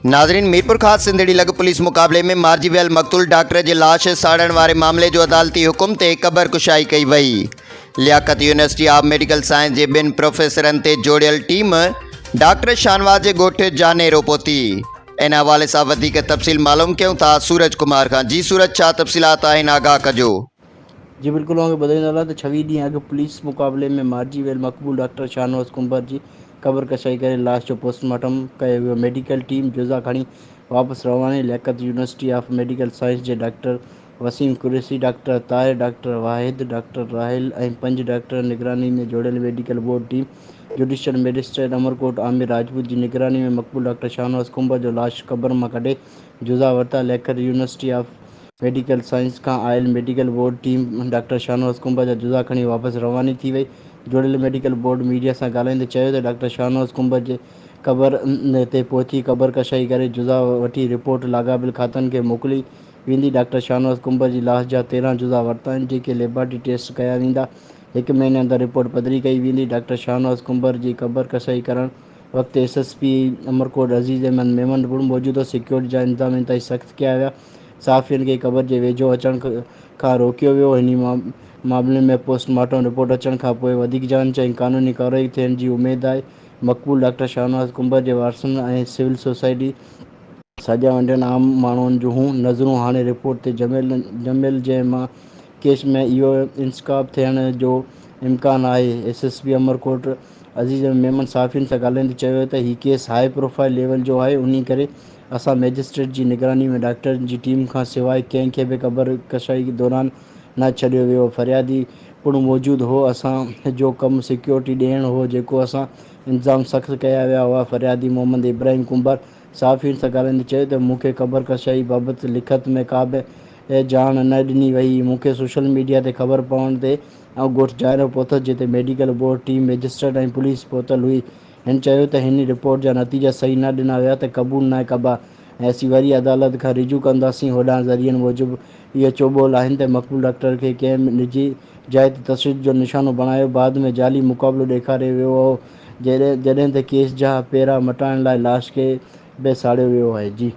ناظرين ميرپورخاص سنڌڙي لڳ پوليس مقابلي ۾ مارجي ويل مقتول ڊاڪٽر جي لاش ساڙڻ واري معاملي جو عدالتي حڪم تي قبر ڪشائي ڪئي وئي. Liaquat university of medical science جي ٻن پروفيسرن تي جوڙيل ٽيم ڊاڪٽر شاهنواز جي ڳوٺ جانيرو پهتي. ان حوالي سان وڌيڪ تفصيل معلوم ڪيون ٿا سورج ڪمار کان جي سورج ڇا تفصيلات آهن آگاهه ڪجو. جي بلڪل اوهان کي ٻڌائيندا هلان ته ڇويهه ڏينهن اڳ پوليس مقابلي ۾ مارجي ويل مقبول ڊاڪٽر شاهنواز ڪنڀر جي قبر ڪشائي ڪري لاش جو پوسٽ مارٽم ڪيو ويو، ميڊيڪل ٽيم جزا کڻي واپس رواني، Liaquat university of medical science جي doctor Waseem Qureshi, doctor Tahir, doctor Wahid, doctor Raheel ۽ پنج ڊاڪٽرن نگراني ۾ جوڙيل medical board team judicial magistrate Umerkot Amir Rajput جي نگراني ۾ مقبول ڊاڪٽر شاهنواز ڪنڀر جو لاش قبر مان ڪڍي جزا ورتا، Liaquat university of medical science کان آيل medical board team doctor Shahnawaz Kumbhar جا جزا کڻي واپس رواني ٿي وئي. جوڙيل ميڊيڪل بورڊ ميڊيا سان ڳالهائيندي چيو ته ڊاڪٽر شاهنواز ڪنڀر جي قبر تي پهچي قبر ڪشائي ڪري جزا وٺي رپورٽ لاڳاپيل کاتن کي موڪلي ويندي. ڊاڪٽر شاهنواز ڪنڀر جي لاش جا 13 جزا ورتا آهن جيڪي ليبارٽري ٽيسٽ ڪيا ويندا. هڪ مهيني اندر رپورٽ پڌري ڪئي ويندي. ڊاڪٽر شاهنواز ڪنڀر جي قبر ڪشائي ڪرڻ وقت S S P Umerkot Aziz Ahmed Memon پڻ موجود هو. سيڪيورٽي جا انتظام انتهائي سخت ڪيا ويا. صحافين کي قبر جي ويجهو اچڻ کان روڪيو ويو. هن معاملي ۾ پوسٽ مارٽم رپورٽ اچڻ کانپوء وڌيڪ جاچ ۽ قانوني ڪارروائي ٿيڻ جي اميد آهي. مقبول ڊاڪٽر شاهنواز ڪنڀر جي وارثن ۽ سول سوسائٽي ساڄا ونڊين عام ماڻهن جون نظرون هاڻي رپورٽ تي ڄميل جنهن مان ڪيس ۾ اهو انڪشاف ٿيڻ جو امڪان آهي. S S P Umerkot Aziz Ahmed Memon صحافين سان ڳالهائيندي چيو ته هي ڪيس هاء پروفائل ليول جو آهي انهي ڪري اسان مئجسٽريٽ جي نگراني ۾ ڊاڪٽرن جي ٽيم کان سواء ڪنهن کي به قبر ڪشائي دوران نه ڇڏيو ويو، فريادي پڻ موجود هو، اسان جو ڪم سيڪيورٽي ڏيڻ هو جيڪو اسان انتظام سخت ڪيا ويا هئا، فريادي محمد ابراهيم ڪنڀر صحافين سان ڳالهائيندي چيو ته مون کي قبر ڪشائي بابت لکت ۾ ڪا به ڄاڻ نه ڏني وئي، مون کي سوشل ميڊيا تي خبر پوڻ تي آئون ڳوٺ جائرو پهتس جتي medical board team, magistrate ۽ police پهتل هئي، هن چيو ته هن رپورٽ جا نتيجا صحيح نه ڏنا ويا ته قبول نه ڪبا ۽ اسين وري عدالت کان رجوع ڪنداسين، هوڏانهن ذريعن موجب اهي چوٻول آهن ته مقبول ڊاڪٽر کي ڪنهن نجي جاء تي تشدد جو نشانو بڻايو بعد ۾ جعلي مقابلو ڏيکاريو ويو هو جڏهن ته ڪيس جا پيرا مٽائڻ لاء لاش کي به ساڙيو ويو آهي. جي.